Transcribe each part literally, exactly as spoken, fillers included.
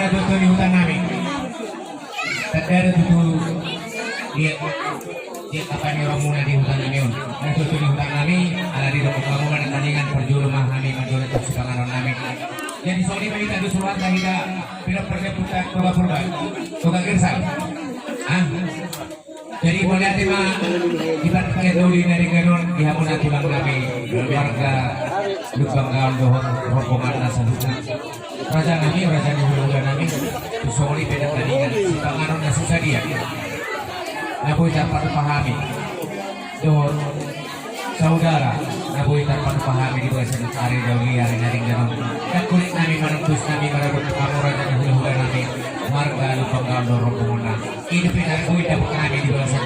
Tutu di huta nami. Tanda do tutu. Dia, dia kapan ni romuna di huta nami on. Nah, tutu di huta nami, ala di rumah kamu mana tandingan perjolo ma hami manjolo tu sipanganon nami. Jadi songon i ma hita do surat dah hita. Pindah perjemputan Toga Purba. Toga Gersang. Ah. Jadi mauliate ma di partingkian na uli na denggan on di hamuna tulang nami marga Lumban Gaol dohot rombongan na saluhutna. Raja nami, raja ni hulahula nami, tu songon i pe na tandingan sipanganon na so sadia na boi tarpatupa hami dohot saudara na boi tarpatupa hami di bagasan ari na uli ari na denggan on. Ndang kulit nami manang pus nami maradophon hamu raja ni hulahula nami marga Lumban Gaol dohot rombonganna. I do pe na boi dapot nami di bagasan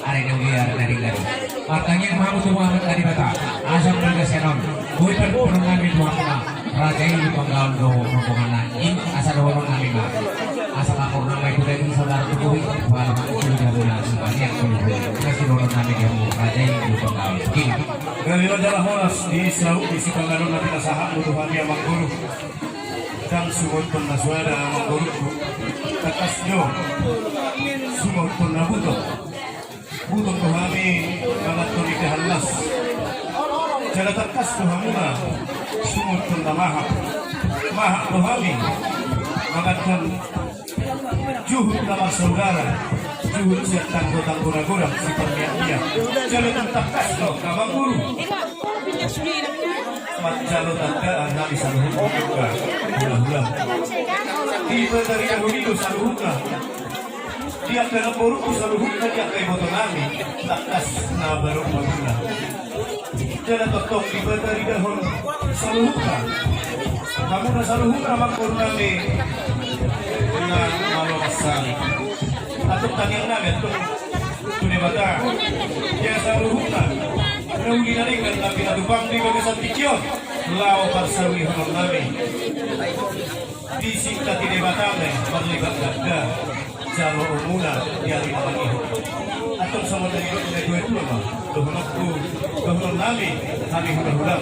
ari na uli ari na denggan on. Martangiang ma hamu tu Amanta Debata asa marga sian on boi pardohonon nami tu hamuna raja i Lumban Gaol dohot rombonganna. I asa dohonon nami ma asa paporna ma i tu daging saudara tu boi. Wala ma itu di hamuna sumaniak tu boi. Asa dohonon nami di hamu raja i Lumban Gaol. I ma. Gabe ma jala horas di saut di sipanganon na pinasahatmu tu hami amangboru. Ndang sumothon na suada amangboruku. Tangkas do sumothon na buto. Buto do hami manganhon indahan las. Jala tangkas do hamuna sumothon na mahap. Mahap do hami manganhon juhut na marsaudara. Juhut sian tanggo-tanggo na godang siparmiak-miak. Jala tangkas do amangboru manjalo tandaan hami saluhutna. Hula-hula. Di Betari Dahulu do saluhutna. Di angka namboruku saluhutna, di angka iboto nami, tangkas na barok mamuna. Jala tongtong di Betari Dahulu saluhutna. Hamuna saluhutna amangboru nami na malo mansai. Antong tangiang nami antong tu Debata. Ia saluhutna na uli na denggan na pinatupa di bagasan tingki on laho parsaulihonon nami. Disingkat di Debata ma marlipat ganda jaloonmuna di ari na mangihut. Antong songon na nidok ni natua-tua ma dohononku, dohonon nami, hami hula-hula,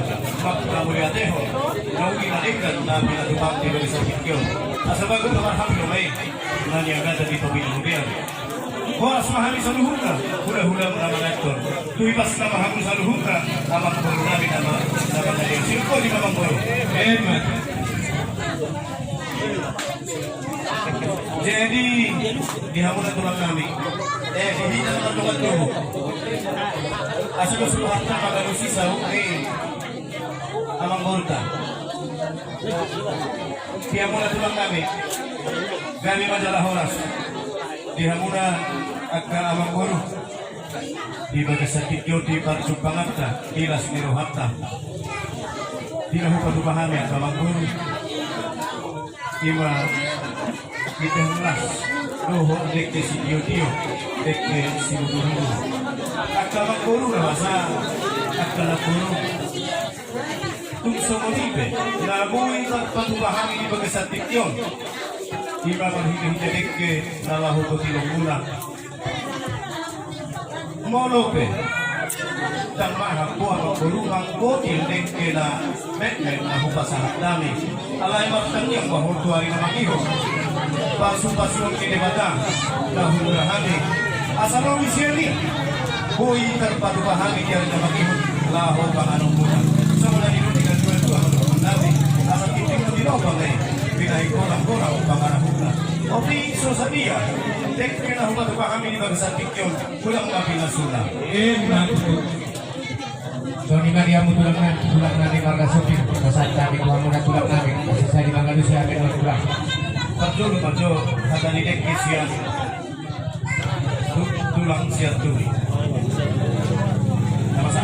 mauliatehon na uli na denggan na pinatupa di bagasan tingki on. Asa bagot ma marhami do ma i na niagatan di topi na mudian. Horas ma hami saluhutna hula-hula na manganhon. Tu ibas na ma hamu saluhutna amangboru nami na ma-, na manganhon. Sirko di amangboru. Emma. Jadi di hamuna tulang nami. Eh, di hita na tulang tubu. Asa do suhata maka lusi saut ni amangboruta. Di hamuna tulang nami. Gabe ma jala horas di hamuna angka amangboru. Di bagasan tingki on di parjumpanganta, di las ni rohanta. Di na hupatupa hami angka amangboru. Ima indahan las dohot dengke sitio-tio, dengke simudur-udur. Angka amangboru na masa, angka namboru. Tung songon i pe na boi tarpatupa hami di bagasan tingki on. Ima marhite-hite dengke na laho botilonmuna. Molo pe ndang mahap ho amangboru manggotil dengke na metmet na hupasahat nami. Alai martangiang ma ho tu ari na mangihut. Pasu-pasuon ni Debata na humurahon i. Asa lobi sian i boi tarpatupa hami di ari na mangihut laho panganonmuna. Songon na nidok ni natua-tua ma dohonon nami. Asa tintin ma di lobang i binahen godang-godang pangarahutna. Otik so sadia dengke na hupatupa hami di bagasan tingki on. Godang ma pinasuna. Emma tutu. Songon i ma di hamu tulang na, tulang nami marga Sopi. Pasahat hami tu hamuna tulang nami. Asa sai dimangalusi hami dohot tulang. Parjolo ma jo hata ni dengke sian tu-, tulang sian Turi. Na masa.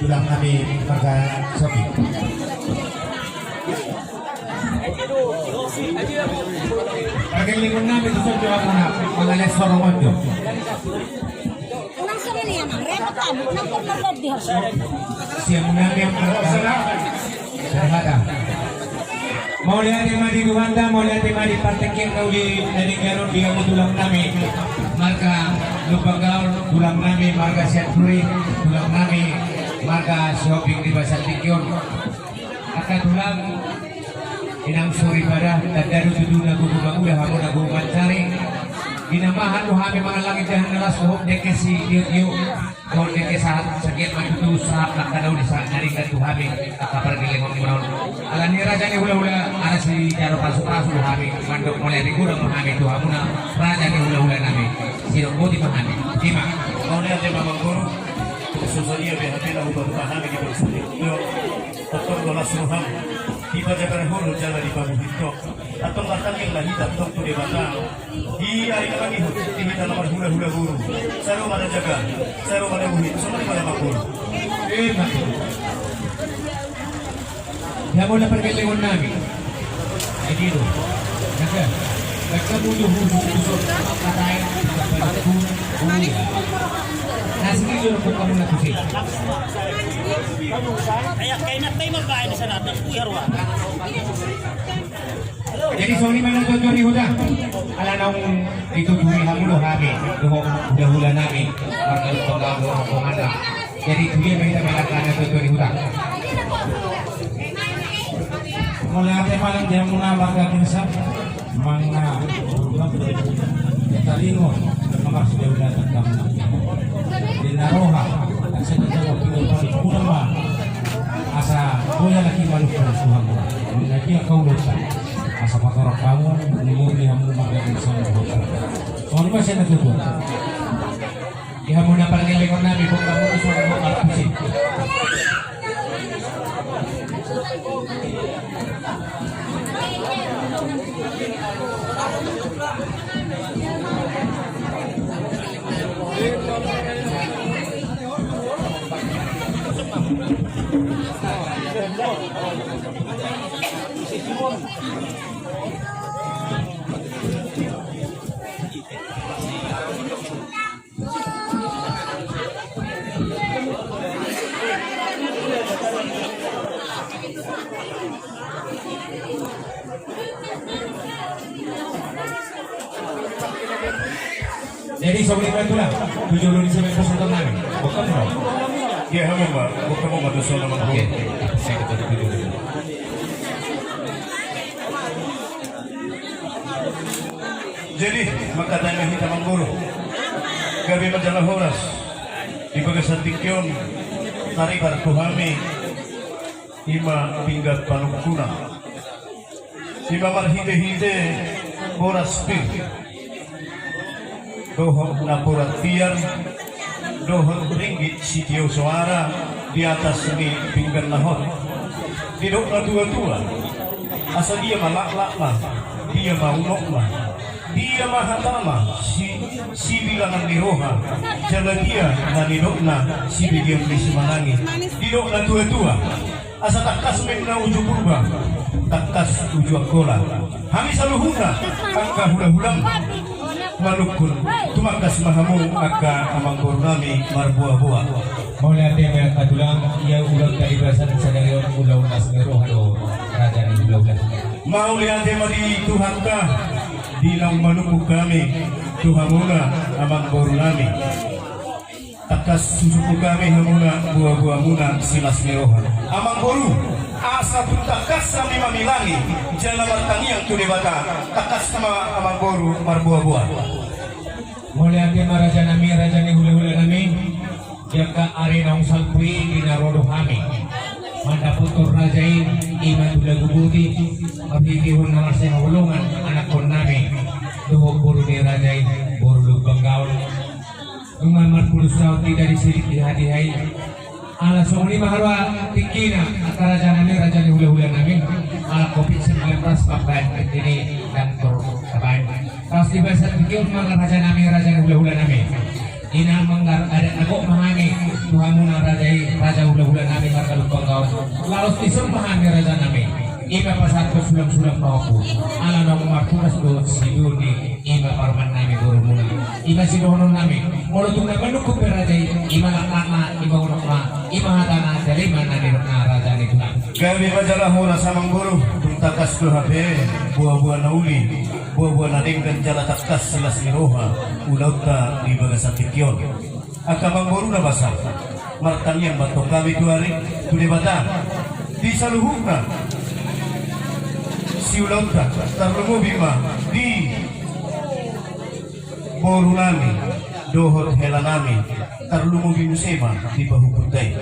Tulang nami marga Sopi. Pargellengon nami tu son jo, amang, mangalean sorong on jo. Unang songon i, amang, repot amat, unang pernah lebih harus. Siap, unang yang pertama. Mauliate ma di Tuhanta, mauliate ma di partingkian na uli na denggan on di hamu tulang nami marga Lumban Gaol, tulang nami marga Sianturi, tulang nami marga Sihombing di bagasan tingki on. Angka tulang, inang soripada, tanda do tutu na gogo mangula, hamu na gogo mansari. Di na mahan do hami mangallang indahan na las dohot dengke sitio-tio, dohot dengke sahat, sagiat ma tutu sahat na angka na uli sahat na denggan tu hami angka pargellengon muna on. Alani raja ni hulahula, ala sijalo pasupasu do hami mandok mauliate godang ma hami tu hamuna raja ni hulahula nami. Sidok boti ma hami. Ima. Mauliate ma, amangboru. Susa ia be hapena hupahupa hami di bagasan tingki on. Tongtong do las roham, dipajagar hurang jala dipabuhit Ho. Antong martangiang ma hita antong tu Debata di ari na mangihut di hita na marhulahula boru. Sai ro ma na jaga, sai ro ma na buhit, songon i ma na mangolu. Emma tutu. Ia molo pargellengon nami. Ai dia do. Jaga. Jaga mulu hulu hulu. Katai. Katai. Nasi ni jolo kok kamu nak kusik. Ayah, kayaknya tema baik di sana, ada kue ruang. Jadi songon i ma na tutu ni huta. Ala naung dituturi hamu do hami dohot hulahula nami. Marga Lumban Gaol do rombonganna. Jadi tu dia ma hita mangallang na tutu ni huta. Mauliate ma di hamuna marga Ginsa. Manang taringot na marsidaulatan hamu. Di na roha, asa di jalo pinggol palu kurang ma. Asa boya lagi maluk kurang suham. Manang dia kau dosa. Asa patorang hamu, umur di hamu marga Ginsa. Songon i ma sai na tutu. Di hamu na pargellengon nami, bongkar hamu tu son, bongkar tusi. Jadi songon i ma tulang, tu jolo ni sian pasahaton nami. Bongkar ma. Iya, hamu ma, bongkar ma tu son, amang. Oke. Jadi mangkatai ma hita, amangboru, gabe ma jala horas di bagasan tingki on. Taribar tu hami ima pinggan panungkunan, ima marhitehite boras pir dohot napuran tiar dohot ringgit sitio soara di atas ni pinggan na hot. Didok natuatua, asa dia ma laklakna, dia ma unokna, dia ma hatana si, sibilangan ni roha, jala dia na nidokna sibegeon ni simangi. Didok natuatua, asa tangkas ma inna uju Purba, tangkas uju Angkola. Hami saluhutna angka hulahulam manungkun, tumangkas ma hamu angka amangboru nami marboaboa. Mauliate ma, angka tulang, ia ulaonta di bagasan sadari on ulaon las ni roha do, raja ni hulahula. Mauliate ma di Tuhanta di naung manungkun hami tu hamuna amangboru nami. Tangkas husungkun hami hamuna boaboamuna silas ni roha. Amangboru, asa tung tangkas hami mamilangi jala martangiang tu Debata. Tangkas ma amangboru marboaboa. Mauliate ma rajanami, raja ni hulahulanami. Di angka ari naung salpu i di na ro do hami mandapothon raja i, i ma Tulang Boti, marhitehon na marsihaholongan anakkonnami dohot boru ni raja i, boru Lumban Gaol. Nunga marpudun saut hita di sini di hatiha i. Ala songon i ma haroa tingkina angka rajanami, raja ni hulahulanami. Ala covid sembilan belas mambahen tingki i ndang tabahen. Laos di bagasan tingki on ma angka rajanami, raja ni hulahulanami. Di na manggarar adat na gok ma hami tu hamuna raja i, raja hulahulanami marga Lumban Gaol. Laos dison ma hami rajanami. I ma pasahathon sulangsulang pahompu. Ala naung martugas do si Doni, i ma parmannami borumuna. I ma sidohononnami. Molo tung na manungkun pe raja i, i ma langkatna, i ma unokna, i ma hatana, jala i ma na nidokna raja ni tulang. Gabe ma jala horas amangboru, tung tangkas do hape boaboa na uli, boaboa na denggan jala tangkas silas ni roha ulaonta di bagasan tingki on. Angka amangboru na basa, martangiang ma antong hami tu ari, tu Debata, di saluhutna siulaonta, tarlumobi ma di borunami dohot helanami, tarlumobi muse ma di pahompunta i.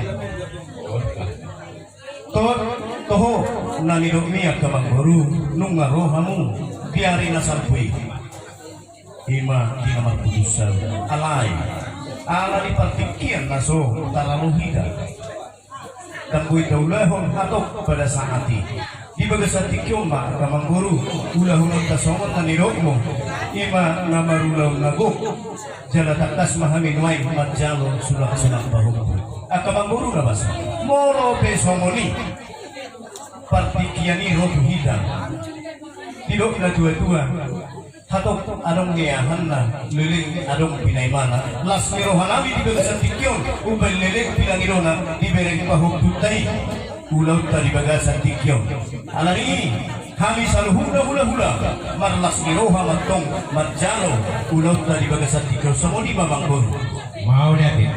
Tot, toho, na nidokmi angka amangboru, nunga ro hamu di ari na salpu i. I ma di na marpudun saut. Alai, ala ni partingkian na so taralo hita, ndang boi taulahon hatop pada saat i. Di bagasan tingki on ma angka amangboru, ulahononta songon na nidokmu, i ma na marulaon na gok. Jala tangkas ma hami nuaeng manjalo sulangsulang pahompu. Angka amangboru na basa, molo pe songon i partingkian i ro tu hita, didok na tuatua, hatop adong niahanna, leleng adong pinaimana. Las ni rohanami di bagasan tingki on, umbahen leleng pinangidoanna dibereng pahompunta i ulaonta di bagasan tingki on. Alani i, hami saluhutna hulahula marlas ni roha ma antong manjalo ulaonta di bagasan tingki on. Songon i ma amangboru. Mauliate.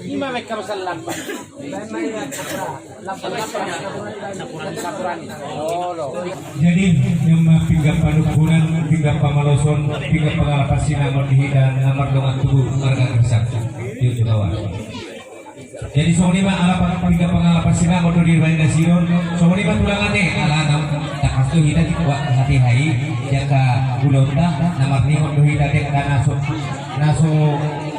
Ima mekam salam. Jadi, ima pinggan panungkunan, pinggan pamaloson, pinggan pangalapan sinamot di hita na mardongan tubu marga Gersak. Yo, coba. Jadi songon i ma ala pinggan pangalapan sinamot do di baen na sidon. Songon i ma tulang ate, ala na tangkas do hita di kuat hati hai, jaka ulaonta na marningot do hita di angka na so, na so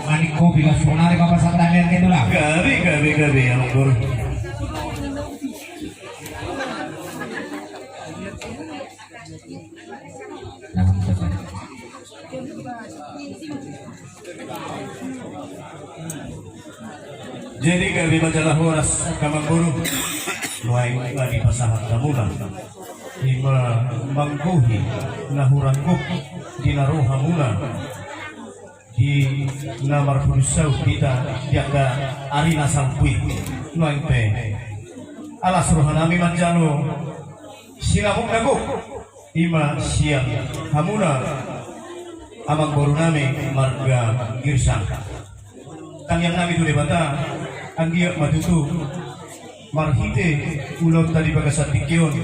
manik kopi langsung nari papasahat tangan ke tulang. Gabe, gabe, gabe, amangboru. Jadi gabe ma jala horas, amangboru. Nuaeng ma dipasahat hamuna, ima manggohi na hurang gok di na ro hamuna di na marpudun saut hita di angka ari na salpu i. Nuaeng pe alas rohanami manjalo sinamot na gok, ima sian hamuna amangborunami marga Girsang. Tangiangnami tu Debata, anggiat ma tutu marhite ulaonta di bagasan tingki on,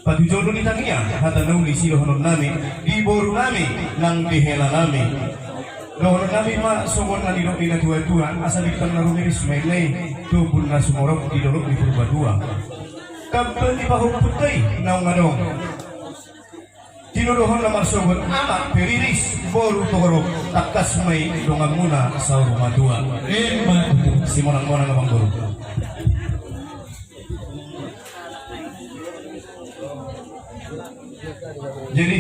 patujolo ni tangiang hata na uli sidohononnami di borunami nang di helanami. Dohononnami ma songon na nidok ni na tuatua, asa bintang na rumiris ma inna i, tubu na sumorop di dolok ni Purbatua. Kambing ni pahompunta i naung adong. Tinodohon na marsogot anak pe riris, boru torop, tangkas ma i donganmuna saur matua. Ima tutu. Simonangmonang amangboru. Jadi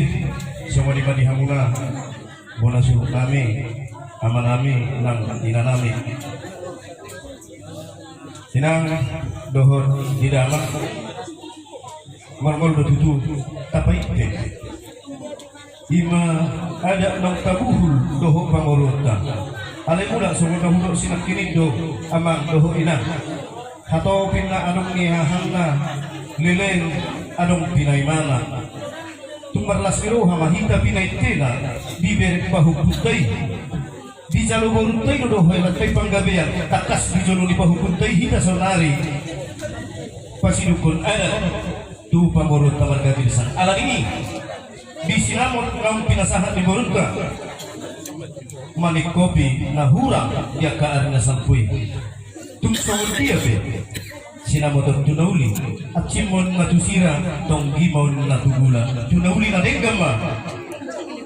songon i ma di hamuna bona suhutnami, amanami nang inanami. Inang dohot di damang, mangol do tutu tapainte. Ima adat naung tabuhul dohot pamoruonta. Alai mula songon na hudok sinangkin i do, amang dohot inang. Hatopin na adong ni hahangna, leleng adong pinaimana. Tung marlas ni roha ma hita pinaintena di berek pahompunta i. Dijalo borunta i do dohot helatta i panggabean, tangkas di jolo ni pahompunta i hita saonari pasidukkon adat tu pamoruonta marga Girisan. Alani i, di sinamot naung pinasahat ni borunta, maningkopi na hurang di angka ari na salpu i. Tung songon dia pe sinamot on tu na uli, ansim ma on na tu sira, tonggi ma on na tu gula, tu na uli na denggan ma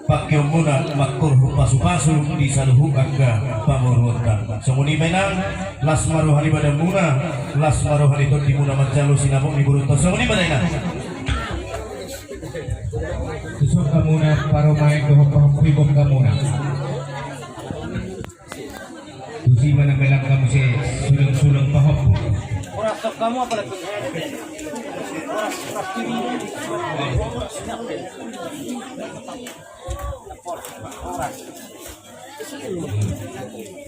pangkeonmuna mangkorhon pasupasu di saluhut angka pamoruonta. Songon i ma inang, las ma roha ni badanmuna, las ma roha ni tondimuna manjalo sinamot ni borunta. Songon i ma da inang. Tuson hamuna parumaen dohot pahompu i, boan hamuna. Tusi ma na melangka muse sulang-sulang pahompu. Horas, sok hamu apalagi. Horas, horas. Horas.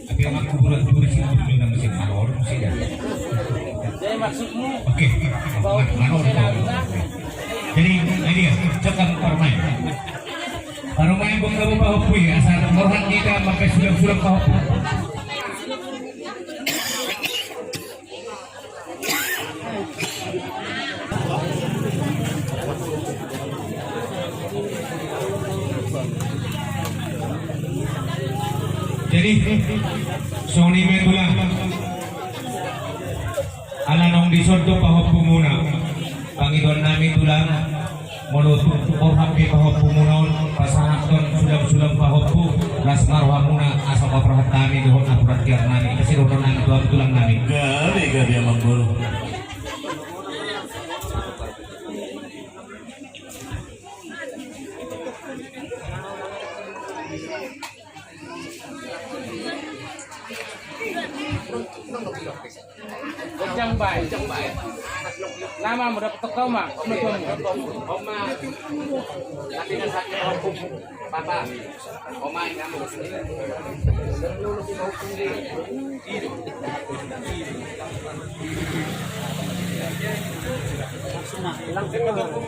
Tapi yang aku bulan dua sih, aku juga masih malor, masih ada. Jadi maksudmu? Oke, malor. Jadi, ini ya, cokam permain. Parumaen, boan hamu pahompu i, asa roha ni hita mambahen sulang-sulang pahompu. Jadi, songon i ma tulang. Ala naung dison do pahompumuna. Pangidoan nami tulang, molo tung borhat pe pahompumuna on, pasahathon sulang-sulang pahompu, las ma rohamuna asa paborhat hami dohot napuran tiar nami, asa dohonon nami tu hamu tulang nami. Gabe, gabe amang boru. Jang bae, jang bae. Nama mo dapat toko ma, oke. Oma. Tapi kan sakit, Papa. Oma, nama. Langsung, langsung.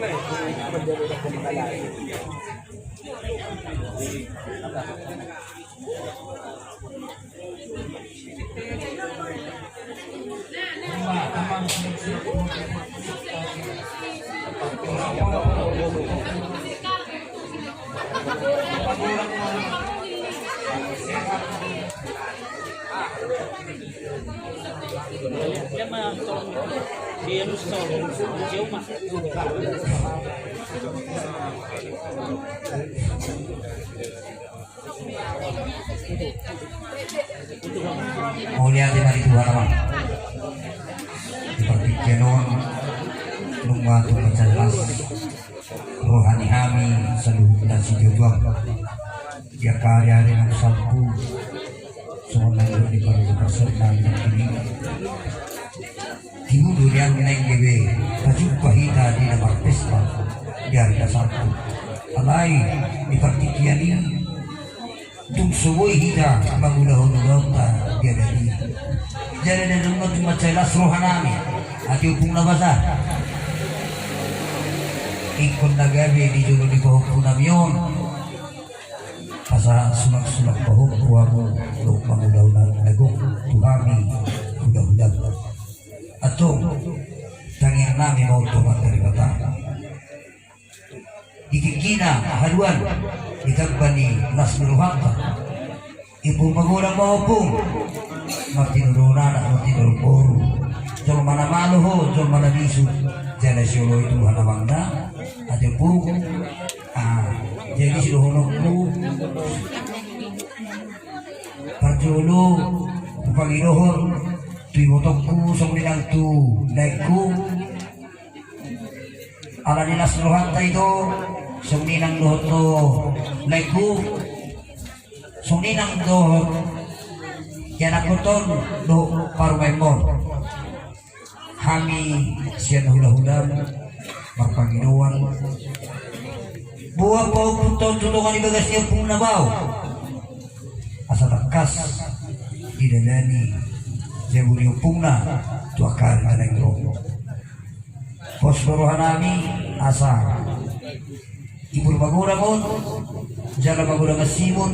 Mauliate ma di Tuhan, amang. Di partingkian on, nunga tung mansai las roha ni hami saluhutna sitio tuak. Di angka ari-ari naung salpu, songon na nidok ni parhata parsaut nami nangkin i. Tibu do nian naeng gabe tajumpa hita di na marpesta di ari na salpu. Alai di partingkian i tung so boi hita mangulahon ulaonta di adat i. Jadi na dong na tung mansai las roha nami, atik ompung na basa. Ingkon na gabe di jolo ni pahompu nami on. Asa sulang-sulang pahompu hamu dohot mangulahon na gok tu hami hulahula. Antong, tangiang nami ma on tu Amanta Debata. Di tingkina haduan di tamba ni las ni rohanta. Ompung magodang ma ompung, martinodohon anak, martinodohon boru. Jolma na malo ho, jolma na bisuk, jala sioloi Tuhan amangna. Ate ompung. Ah, jadi sidohononku, parjolo hupangidohon tu ibotongku songon i nang tu laengku. Ala ni las rohanta ito, songon i nang dohot tu laengku, songon i nang dohot ianakhonta on dohot parumaenmon. Hami sian hula-hula marpangidoan, boan pahompunta on tu tonga ni bagas ni ompungna, bao asa tangkas didalani jabu ni ompungna tu angka ari na naeng ro. Pos do rohanami asa ibur magodang on, jala magodang ansimon,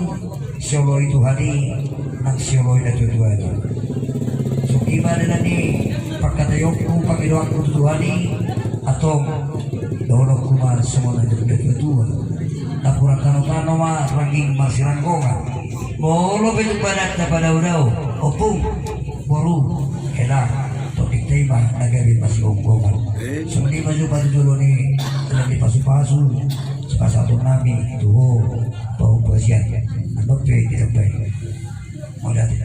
sioloi Tuhan i nang sioloi natuatuana. Songon i ma dalan ni pangkataionku, pangidoanku tu Tuhan i, antong dohononku ma songon na nidok ni natuatua: Napuran tanotano ma rangging marsiranggongan. Molo pe tung badanta padaodao, ompung, boru, hela, tondinta i ma na gabe masigomgoman. Songon i ma jumpa tu jolo ni dalan ni pasupasu, sipasahatonnami tu ho pahompu hasian. Andok pe ditambai. Mauliate.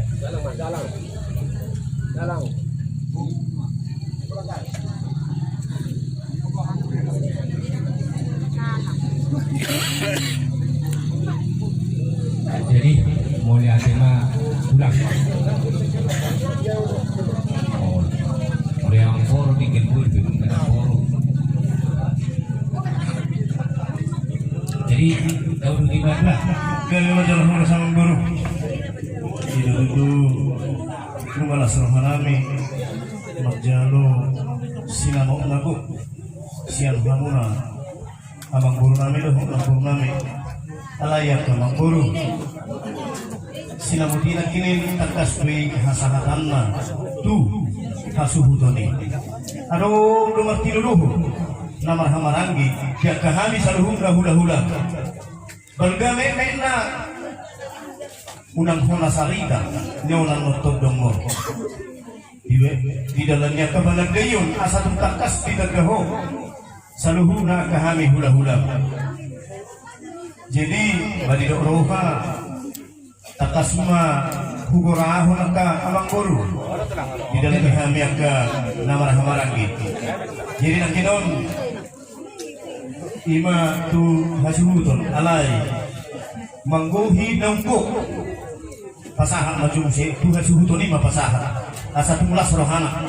Jadi, mauliate ma tulang. Oh, mauliate ma tulang. Jadi, tahu di mana? Kami majalah murah sama guru. Itu tentu. Nunga las rohanami manjalo sinamot na gok sian hamuna amangborunami dohot namborunami. Alai angka amangboru, sinamot i nangkin tangkas do i hasahatanna tu hasuhuton i. Adong do martinodohon na marhahamaranggi di angka hami saluhutna hulahula. Balga metmetna unang hona sarita, nionan nontondong mo. Di, di dalan ni angka panandaion asa tung tangkas ditanda ho saluhutna angka hami hulahula. Jadi, ba didok roha, tangkas ma hugorahon angka amangboru di dalan ni hami angka na marhahamaranggi. Jadi, nangkin on, ima tu hasuhuton, alai manggohi naung gok. Pasahat ma jumse tu hasuhuton, ima pasahat asa tung las rohana.